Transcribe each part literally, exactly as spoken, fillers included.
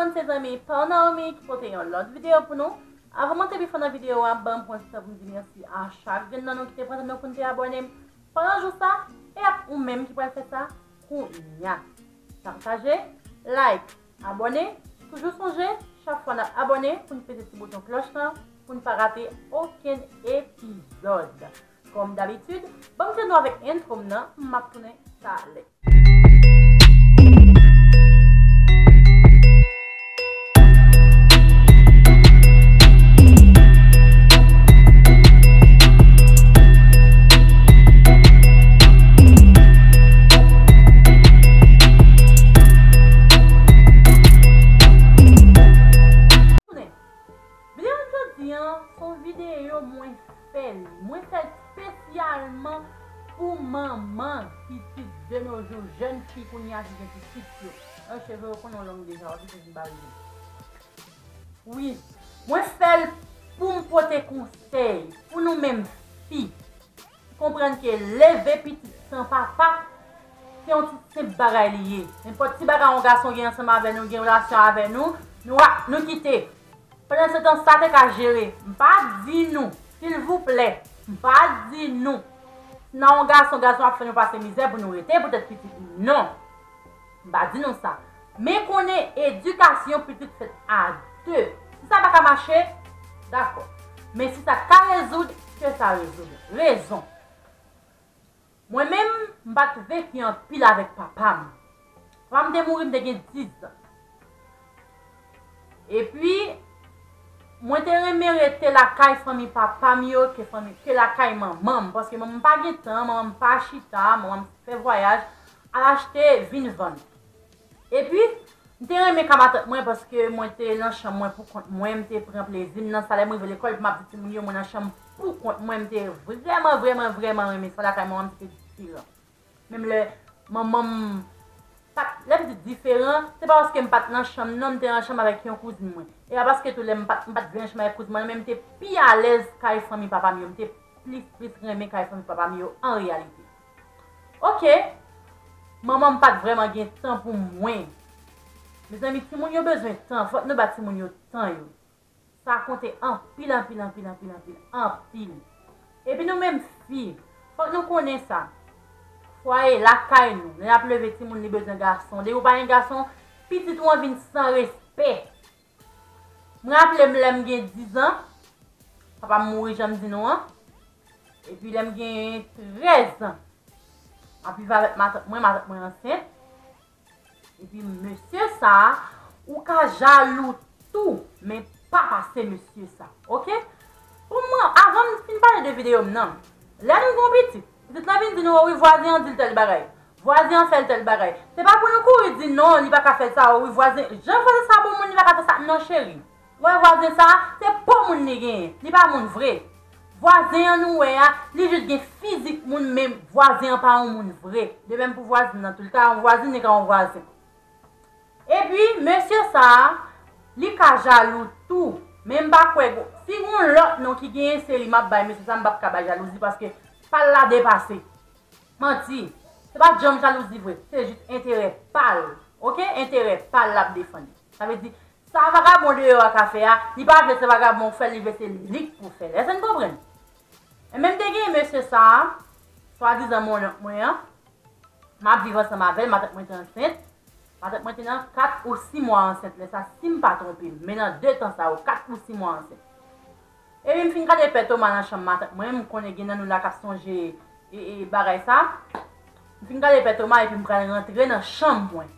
Se zanmi pa w Naomi ki pote yon lòt videyo pou nou. Avan mwen te pi fon nan videyo a, ban m pran ti tan pou m di mèsi a chak grenn nan nou ki te pran tan nou pou n te abòne m pandan jou sa, e ak ou menm ki pral fè sa kounya. Pataje, like, abòne, toujou sonje, chak fwa n ap abòne, pou n peze ti bouton klòch lan, pou n pa rate okenn epizòd. Kòm dabitid, ban m tande w avèk entwo m nan, m ap tounen talè. Videyo jodi a, se yon videyo mwen fè l. Mwen fè l espesyalman pou manman pitit de nos jours, jèn fi kounye a ki gen pitit yo. An cheve yo konnen w long deja, w ap vin ba l. Wi, mwen fè l pou m pote konsèy pou nou menm fi. Konprann ke leve pitit san papa, se yon ti senp bagay li ye. Nenpòt ti bagay yon gason gen ansanm avè nou, gen relasyon avè nou, nou a, nou kite. Pandan se tan sa te ka jere. M pa di nou, silvouplè, m pa di nou, si nan yon gason, gason ap fè nou pase mizè pou nou rete poutèt pitit nou. Non. M pa di nou sa. Men konnen edikasyon pitit fèt a de. Si sa pa ka mache, dakò. Men si sa ka rezoud, ke sa rezoud. Rezon. Mwen menm, m pa t veki anpil avèk papa m. Papa m te mouri, m te gen diz zan. Epi, mwen te renmen rete lakay fanmi papa m yo ke fanmi, ke lakay manman m, paske manman m pa gen tan, manman m pa chita, manman m fè vwayaj, al achte, vin vann. Epi, m te renmen ka matant mwen paske mwen te nan chanm mwen pou kont mwen, m te pran plezi m nan sa. Lè m rive lekòl, pou m ap di timoun yo, mwen nan chanm pou kont mwen, m te vrèman, vrèman, vrèman renmen sa. Lakay manman m, se te diferan. Menm lè manman m pa t, lè m di diferan, se pa paske m pa t nan chanm non, m te nan chanm avèk yon kouzin mwen. E pa paske tou lè m pa t, m pa t vle nan chanm avèk kouzin mwen, men m te pi alèz kay fanmi papa m yo, m te plis, plis renmen kay fanmi papa m yo an reyalite. Oke, manman m pa t vrèman gen tan pou mwen. Mezanmi, timoun yo bezwen tan, fòk nou ba timoun yo tan yo. Sa konte anpil, anpil, anpil, anpil, anpil, anpil. Epi nou menm fi, fòk nou konnen sa. Fwaye lakay nou, lè n ap leve timoun li bezwen gason. Depi w pa gen gason, pitit ou an vin san respè. M raple m lè m gen diz an, papa m mouri jan m di nou an. Epi lè m gen trèz an, m ap viv avèk matant mwen, matant mwen ansent. Epi mesye sa a, ou ka jalou tou, men pa pase mesye sa, oke? Pou mwen, avan m fin pale de videyo m nan, lè nou gen yon pitit, pitit lan vin di nou, o wi, vwazen an di l tèl bagay, vwazen an fè l tèl bagay. Se pa pou nou kouri di non, li pa ka fè sa, o wi, vwazen, jan vwazen sa bon moun, li pa ka fè sa. Non, cheri. Ou wè vwazen sa, se po moun li genyen. Li pa moun vre. Vwazen an nou wè a, li jis gen fizik moun, men vwazen an pa yon moun vre. De menm pou vwazin nan tou, li ka yon vwazin, li ka yon vwazen. Epi, mesye sa a, li ka jalou tou. Men m pa kwè, si gon lòt non ki genyen, se li m ap bay mesye sa, m p ap ka bay jalouzi paske pa l la depase. Manti. Se pa janm jalouzi vre. Se jis enterè pa l. Oke? Enterè pa l l ap defann. Sa vle di, sa vagabon deyò a ka fè a, li pa vle se vagabon k fè l, li vle se li k pou fè l. Èske n konprann? E menm te gen mesye sa a, swadizan monnonk mwen an, m ap viv ansanm avè l, matant mwen te ansent. Matant mwen te nan kat ou sis mwa ansent lè sa, si m pa twonpe m. Men nan de tan sa yo, kat ou sis mwa ansent. Epi m fin gade Pè Toma nan chanm matant mwen, m konnen gen nan nou la k ap sonje e, e, bagay sa. M fin gade Pè Toma epi m pral rantre nan chanm mwen.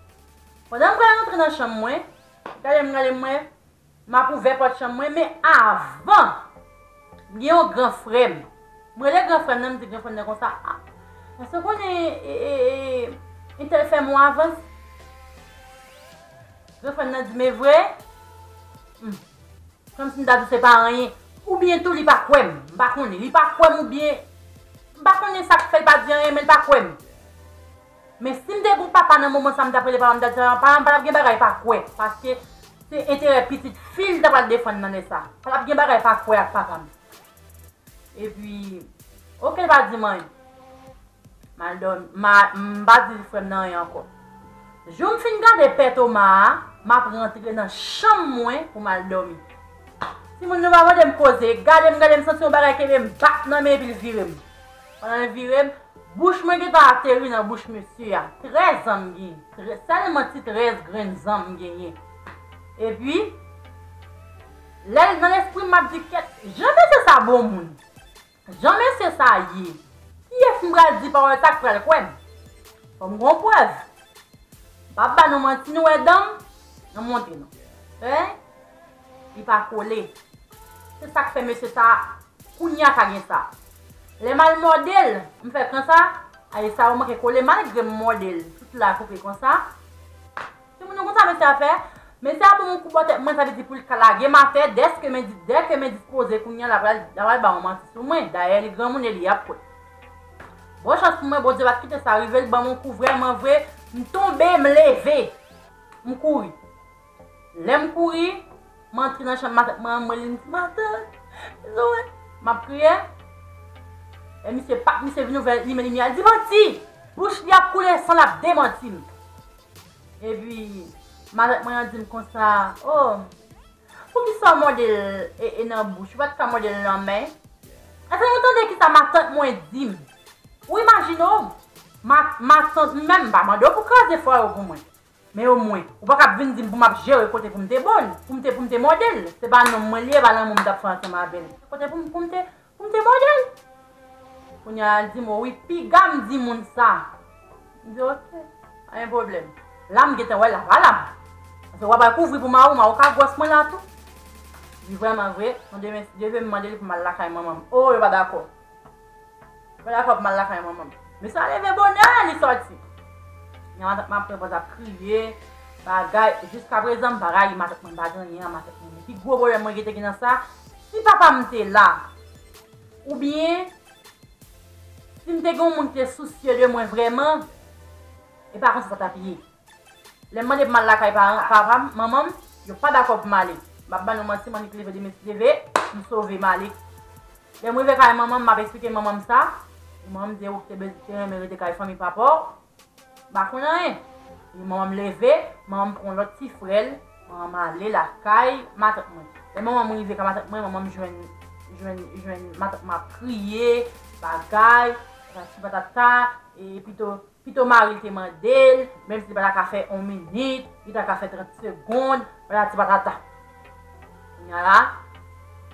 Pandan m pral rantre nan chanm mwen, gade m, gade m wè, m ap ouvè pòt chanm mwen, men avan, m gen yon gran frè m. M rele gran frè m nan, m di gran frè m nan konsa, a, èske w konnen, e, e, e, entèl fè m yon avans? Gran frè m nan di, men vre? Hmm. Kòmsi m ta di se pa anyen. Oubyen tou li pa kwè m. M pa konnen. Li pa kwè m oubyen, m pa konnen sa k fè l pa di anyen, men l pa kwè m. Men si m te gon papa nan moman sa, m t ap rele papa m, m t ap di, papa m, pa t ap gen bagay pa kwè. Paske se enterè pitit fi l ta pral defann nan lè sa. Pa t ap gen bagay pa kwè ak papa m. Epi, oke, l pa di m anyen. M al dòmi. M a, m pa di frè m nan anyen ankò. Jou m fin gade Pè Toma a, m ap rantre nan chanm mwen pou m al dòmi. Timoun nou pa mande m koze, gade m, gade m, santi yon bagay kenbe m, bat nan men epi l vire m. Pandan l vire m, bouch mwen gentan ateri nan bouch mesye a. Trèz an m genyen. Trè-, sèlman ti trèz grenn zan m genyen. Epi, lè l nan lespri m, m ap di, kèt, jan mesye sa bon moun. Jan mesye sa ye, kiyès m pral di pawòl sa k pral kwè m? Fò m gon prèv. M p ap ba nou manti, nou wè dan m? Nan montre nou. Hein? Li pa kole. Se sa k fè mesye sa, kounye a ka gen sa. Lè m al mòde l, m fè konsa, ay sa yo manke kole, malgre m mòde l, tout la koupe konsa. Timoun nou konn sa mesye a fè? Mesye a ban m yon kou bò tèt mwen, sa vle di pou l ka lage m atè, dèske men di, dèke men dispoze kounye a, l ap pral, l ap pral ba yon manti sou mwen. Dayè, li granmoun e li ap kwè. Bon chans pou mwen, Bondye pa t kite sa rive, l ban m yon kou vrèman vre, m tonbe, m leve, m kouri. Lè m kouri, m antre nan chanm matant mwen, m rele l, m di, "Matant, Zoe," m ap kriye. E misye, pap, misye vin ouvè, limen limyè, l di, "Manti!" Bouch li ap koule san, l ap demanti m. Epi, matant mwen an di m konsa, "Oh, poukisa w mòde l e, e nan bouch? Ou pa t ka mòde l nan men?" Èske nou tande kisa matant mwen di m? Ou imajine w, ma-, matant, m menm, m pa mande w pou kraze fwaye w pou mwen. Men omwen, ou pa ka ap vin di m pou m ap jere kote pou m te bon, pou m te, pou m te mòde l. Se pa nonm mwen li ye, pa lanmou m t ap fè ansanm avè l. Kote pou m, pou m te, pou m te mòde l. Kounye a, l di m, "O wi, piga m di moun sa." M di, "Oke, pa gen pwoblèm." La, m gentan wè l ap ala m. Paske w ap al kouvri pou mari w, mari w ka gwòs mwen la tou. Li vrèman vre, yon demen, si Dye vle, m mande li pou m al lakay manman m. O, yo pa dakò. Yo pa dakò pou m al lakay manman m. Mesye a leve bonè, li sòti. Yon matant m ap pran pòz ap kriye, bagay. Jiskaprezan, m pa rayi matant mwen, m pa gen anyen a matant mwen. Men pi gwo pwoblèm mwen ki te gen nan sa, si papa m te la, oubyen si m te gen yon moun ki te sousye de mwen vrèman, e pa konsa sa t ap ye. Lè m mande pou m al lakay paran, papa m, manman m, yo pa dakò pou m ale. M ap ba nou manti, m annik leve demen si Dye vle, m sove, m ale. Lè m rive kay manman m, m ap eksplike manman m sa. Manman m di, "Ou te be-, te renmen rete kay fanmi papa w." M pa konn anyen. Epi manman m leve, manman m pran lòt ti frè l, manman m ale lakay matant mwen. Lè manman m rive kay matant mwen, manman m jwenn, jwenn, jwenn matant mwen ap kriye, bagay, patati patata, e pito, pito mari l te mande l, menm si li pa ta ka fè yon minit, li ta ka fè trant segonn, patati patata. Kounye a la,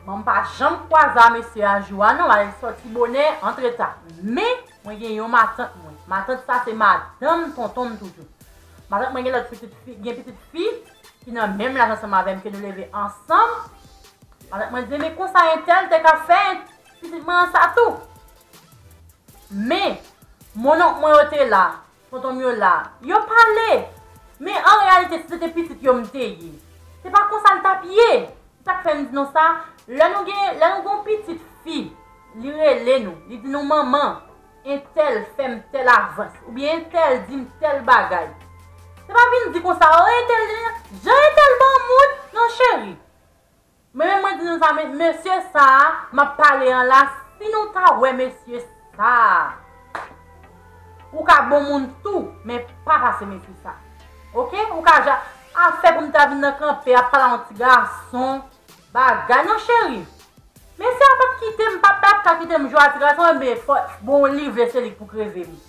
mwen m pa janm kwaze a mesye a jou a non, l sòti bonè, antre ta. Men, mwen gen yon matant mwen. Matant sa se madanm tonton m toujou. Matant mwen gen lòt pitit fi, gen pitit fi ki nan menm laj ansanm avè m, ke nou leve ansanm. Matant mwen di, "Men konsa entèl te ka fè pitit mwen an sa tou." Men, mononk mwen yo te la, tonton m yo la, yo pale. Men an reyalite, si se te pitit yo m te ye, se pa konsa l t ap ye. Sa k fè m di nou sa, lè nou gen, lè nou gen yon pitit fi, li rele nou, li di nou, "Manman, entèl fè m tèl avans, oubyen entèl di m tèl bagay." Se pa vin di konsa, "O, entèl, jan entèl banmoud." Non, cheri. Mwen menm, mwen di nou sa, men, mesye sa a, m ap pale an la, si nou ta wè mesye sa a, ou ka bon moun tou, men pa pase mesye sa. Oke? Ou ka ja, afè pou m ta vin nan kanpe, ap pale a yon ti gason, bagay, non, cheri. Mesye a p ap kite m, p ap, p ap ka kite m jwe a ti gason, enben, fò, bon, li vle, se li k pou kreve m.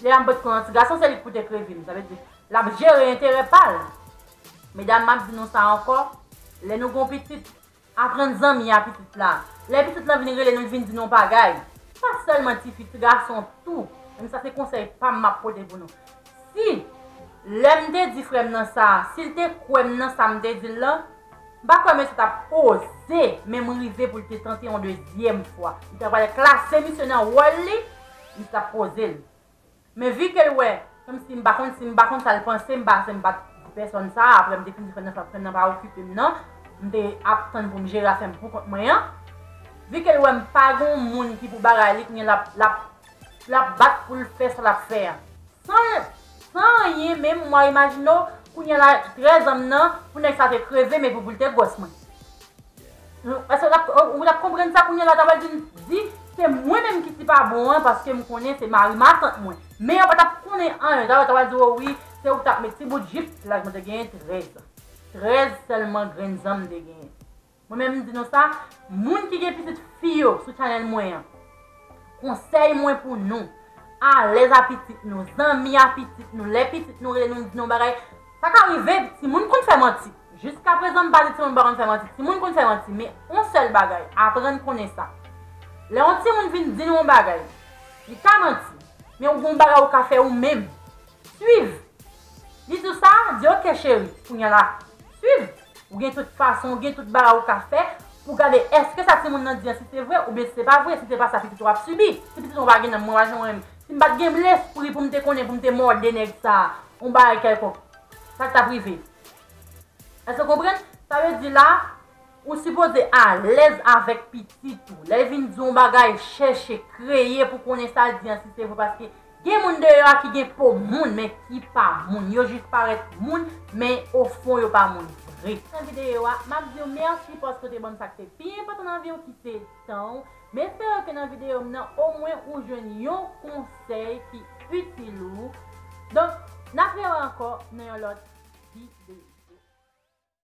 Lè a m pot konn yon ti gason, se li k pou te kreve m. Sa vle di, l ap jere enterè pa l. Medam, m ap di nou sa ankò, lè nou gon pitit, aprann zanmi a pitit la. Lè pitit lan vin rele nou, l vin di nou bagay. Pa sèlman tifi, ti gason tou. Men sa se konsèy pa m m ap pote pou nou. Si lè m te di frè m nan sa, si l te kwè m nan sa m te di l lan, m pa kwè mesye t ap oze menm rive pou l te tante yon dezyèm fwa. Li ta pral klase misye nan wòl li, misye t ap poze l. Men vi ke l wè, kòmsi m pa konn, si m pa konn sa l panse, m pa, se m pa t di pèsòn sa, apre m te fin di frè m nan, frè m nan pa okipe m nan, m te ap tann pou m jere afè m pou kont mwen an. Vi ke l wè m pa gen yon moun ki pou bagay li, kounye a l ap, l ap, l ap bat pou l fè sa l ap fè a. San, san anyen, men mwen imajine w, kounye a la, trèz an m nan, pou nèg sa te kreve m epi pou l te gwòs mwen. Èske w t ap, ou t ap konprann sa kounye a la, w t ap di m, di, se mwen menm ki ti pa bon an, paske m konnen se mari matant mwen. Men yo pa t ap konnen anyen, yo t ap di, o wi, se ou k t ap met ti bout jip, laj mwen te genyen trèz an. Trèz sèlman grenn zan m te genyen. Mwen menm m di nou sa, moun ki gen pitit fi yo sou channel mwen an, konsèy mwen pou nou, alèz a pitit nou, zanmi a pitit nou, lè pitit nou rele nou, nou di nou bagay, sa ka rive, timoun konn fè manti. Jiskaprezan m pa di timoun pa konn fè manti, timoun konn fè manti, men yon sèl bagay, aprann konnen sa. Lè yon timoun vin di nou yon bagay, li ka manti, men ou gen yon bagay ou ka fè ou menm. Swiv. Li di w sa, di ok cheri, kounye a la, swiv. Ou gen tout fason, ou gen tout bagay ou ka fè pou gade èske sa timoun nan di an si se vre oubyen si se pa vre, si se pa sa pitit ou ap sibi. Si pitit ou pa gen nanm, mwen pa janm renmen. Si m pa t gen lespri pou m te konnen, pou m te mòde nèg sa, yon bagay kèlkonk, sa k t ap rive? Èske w konprann? Sa vle di la, ou sipoze alèz avèk pitit ou. Lè l vin di yon bagay, chèche, kreye pou konnen sa l di an si se vre, paske gen moun deyò a ki gen po moun, men ki pa moun. Yo jis parèt moun, men o fon yo pa moun vre. Nan videyo a, m ap di w mèsi paske w te ban m sa k te pi enpòtan nan vi w, ki se tan w. M espere ke nan videyo m nan, omwen ou jwenn yon konsèy ki itil ou. Donk, n ap rewè ankò nan yon lòt videyo.